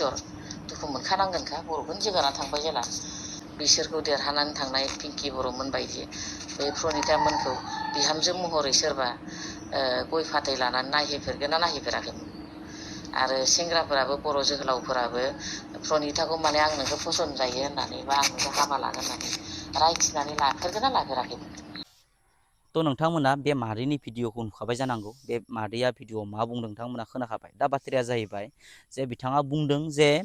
Share दुखु मोनखानांगोनखा बर'खौनो जोगाना थांबाय जेला बिसोरखौ देरहानानै थांनाय पिंकि बर'मोन बायदि बे प्रनिता मोनखौ बिहामजो महरै सोरबा गय फाथै लानानै नायहैफेरगोन ना नायहैफेराखैमोन आरो सेंग्राफोराबो बर' जोहोलावफोराबो प्रनिताखौ माने आं नोंखौ फसन जायो होननानै बा आं नोंखौ हाबा लागोन होननानै रायथिनानै लाफेरगोन ना लाफेराखैमोन तो नोंथांमोना बे मादैनि भिडिअखौ नुखाबाय जानांगौ बे मादैया भिडिअआव मा बुंदों नोंथांमोना खोनाखाबाय दा बाथ्राया जाहैबाय जे बिथाङा बुंदों जे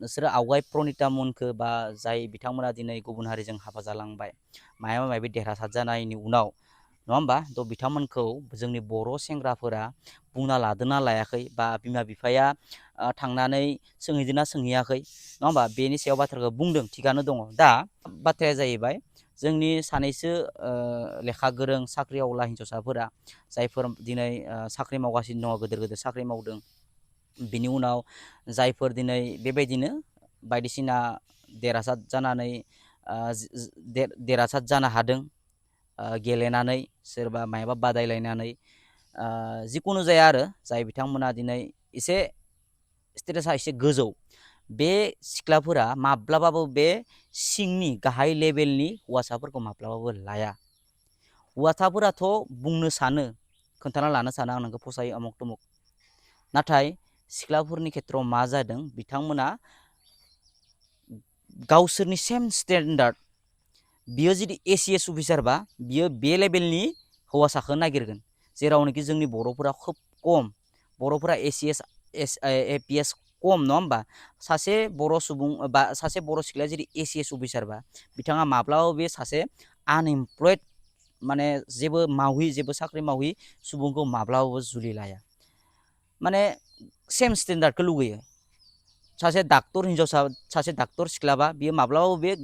नोंसोरो आवगाय प्रनिता मोनखो बा जाय बिथांमोना दिनै गुबुन हारिजों हाबा जालांबाय माबा माबि देरहासार जानायनि उनाव नङा होमबा तो बिथांमोनखौ जोंनि बर' सेंग्राफोरा बुंना लादोंना लायाखै बा बिमा बिफाया थांनानै सोंहैदोंना सोंहैयाखै नङा होमबा बेनि सायाव बाथ्राखौ बुंदों थिगानो दङ दा बाथ्राया जाहैबाय जोंनि सानैसो लेखा गोरों साख्रि आवला हिन्जावसाफोरा जायफोर दिनै साख्रि मावगासिनो दङ गोदोर गोदोर साख्रि मावदों बिनि उनाव जायफोर दिनै बेबायदिनो बायदिसिना देरहासार जानानै देरहासार जानो हादों गेलेनानै सोरबा मायबा बादायलायनानै जिखुनु जाया आरो जाय बिथांमोना दिनै एसे स्टेटासा एसे गोजौ बे सिख्लाफोरा माब्लाबाबो बे सिंनि गाहाय लेभेलनि हौवासाफोरखौ माब्लाबाबो लाया हौवासाफोराथ' बुंनो सानो खोन्थाना लानो सानो आं नोंखौ फसायो अमुक तमुक नाथाय सिख्लाफोरनि खेथ्रआव मा जादों बिथांमोना गावसोरनि सेम स्टेन्डार्ड बियो जुदि एसिएस अफिसारबा बियो बे लेभेलनि हौवासाखौ नागिरगोन जेरावनोखि जोंनि बर'फोरा खोब खम बर'फोरा एसिएस एपिएस खम नङा होमबा सासे बर' सुबुं बा सासे बर' सिख्लाया जुदि एसिएस अफिसारबा बिथाङा माब्लाबाबो बे सासे आनएमप्लयड माने जेबो मावि जेबो साख्रि मावि सुबुंखौ माब्लाबाबो जुलि लाया माने सेम स्टेन्डार्डखौ लुगैयो सासे डाक्टर हिन्जावसा सासे डाक्टर सिख्लाबा बियो माब्लाबाबो बे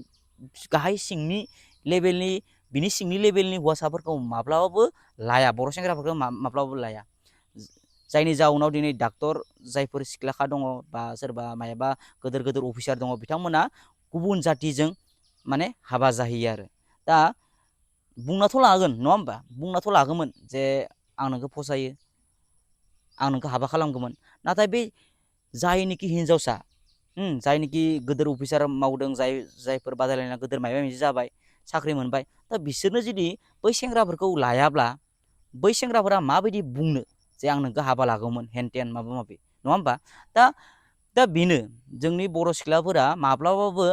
गाहाय सिंनि लेभेलनि बिनि सिंनि लेभेलनि हौवासाफोरखौ माब्लाबाबो लाया बर' सेंग्राफोरखौ माब्लाबाबो लाया जायनि जाउनाव दिनै डाक्टर जायफोर सिख्लाखा दङ बा सोरबा मायाबा गोदोर गोदोर अफिसार दङ बिथांमोना गुबुन जातिजों माने हाबा जाहैयो आरो दा बुंनाथ' लागोन नङा होमबा बुंनाथ' लागौमोन जे आं नोंखौ फसायो आं नोंखौ हाबा खालामगौमोन नाथाय बे जायनिखि हिन्जावसा जायनिखि गोदोर अफिसार मावदों जायफोर बादायलायना गोदोर माबा मोनसे जाबाय साख्रि मोनबाय दा बिसोरनो जुदि बै सेंग्राफोरखौ लायाब्ला बै सेंग्राफोरा माबायदि बुंनो जे आं नोंखौ हाबा लागौमोन हेन टेन माबा माबि नङा होमबा दा बेनो जोंनि बर' सिख्लाफोरा माब्लाबाबो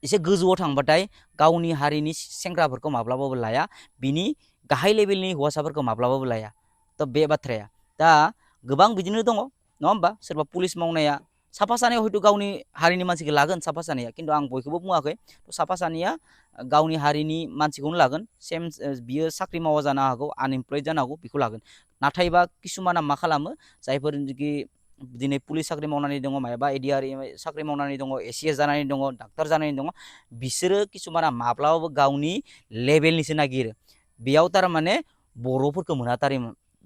एसे गोजौआव थांबाथाय गावनि हारिनि सेंग्राफोरखौ माब्लाबाबो लाया बिनि गाहाय लेभेलनि हौवासाफोरखौ माब्लाबाबो लाया थ' बे बाथ्राया दा गोबां बिदिनो दङ नङा होमबा सोरबा पुलिस मावनाया साफा सानैया हयथ' गावनि हारिनि मानसिखौ लागोन साफा सानैया खिन्थु आं बयखौबो बुङाखै साफा सानैया गावनि हारिनि मानसिखौनो लागोन सेम बियो साख्रि मावा जानो हागौ आनएमप्लयड जानो हागौ बेखौ लागोन नाथायबा किसुमाना मा खालामो जायफोरनोखि दिनै पुलिस साख्रि मावनानै दङ माबा एडिआर साख्रि मावनानै दङ एसिएस जानानै दङ डाक्टर जानानै दङ बिसोरो किसुमाना माब्लाबाबो गावनि लेभेलनिसो नागिरो बेयाव थारमाने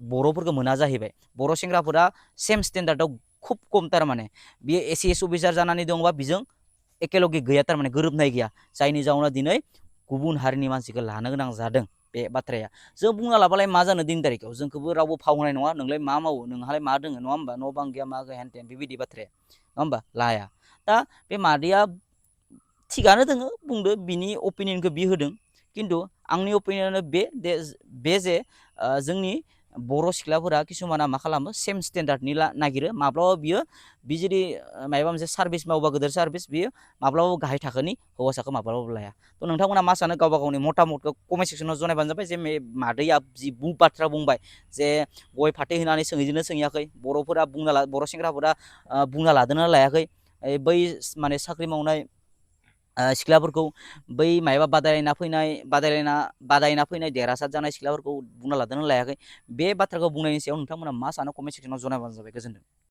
बर'फोरखौ मोना जाहैबाय बर' सेंग्राफोरा सेम स्टेन्डार्डआव खुब खम थारमाने बियो एसिएस अफिसार जानानै दङबा बिजों एकेलगे गैया थारमाने गोरोबनाय गैया जायनि जाउनाव दिनै गुबुन हारिनि मानसिखौ लानो गोनां जादों बे बाथ्राया जों बुंना लाबालाय मा जानो दिन तारिखआव जोंखौबो रावबो फावनाय नङा नोंलाय मा मावो नोंहालाय मा दोङो नङा होमबा न' बां गैया मा गैया हेन टेन बेबायदि बाथ्राया नङा होमबा लाया दा बे मादैया थिगानो दोङो बुंदो बिनि अपिनियनखौ बि होदों खिन्थु आंनि अपिनियना बे जे जोंनि बर' सिख्लाफोरा किसुमाना मा खालामो सेम स्टेन्डार्डनि नागिरो माब्लाबा बियो बि जुदि माबा मोनसे सार्भिस मावबा गोदोर सार्भिस बियो माब्लाबाबो गाहाय थाखोनि हौवासाखौ माब्लाबाबो लाया थ' नोंथांमोना मा सानो गावबा गावनि मतामतखौ कमेन्ट सेक्सनाव जनायबानो जाबाय जे मादैया जि बाथ्रा बुंबाय जे गय फाथै होनानै सोंहैदोंना सोंहैयाखै बर'फोरा बर' सेंग्राफोरा बुंना लादोंना लायाखै बै माने साख्रि मावनाय सिख्लाफोरखौ बै मायबा बादायना फैनाय देरहासार जानाय सिख्लाफोरखौ बुंना लादोंना लायाखै बे बाथ्राखौ बुंनायनि सायाव नोंथांमोना मा सानो कमेन्ट सेक्सनाव जनायबानो जाबाय गोजोन्थों।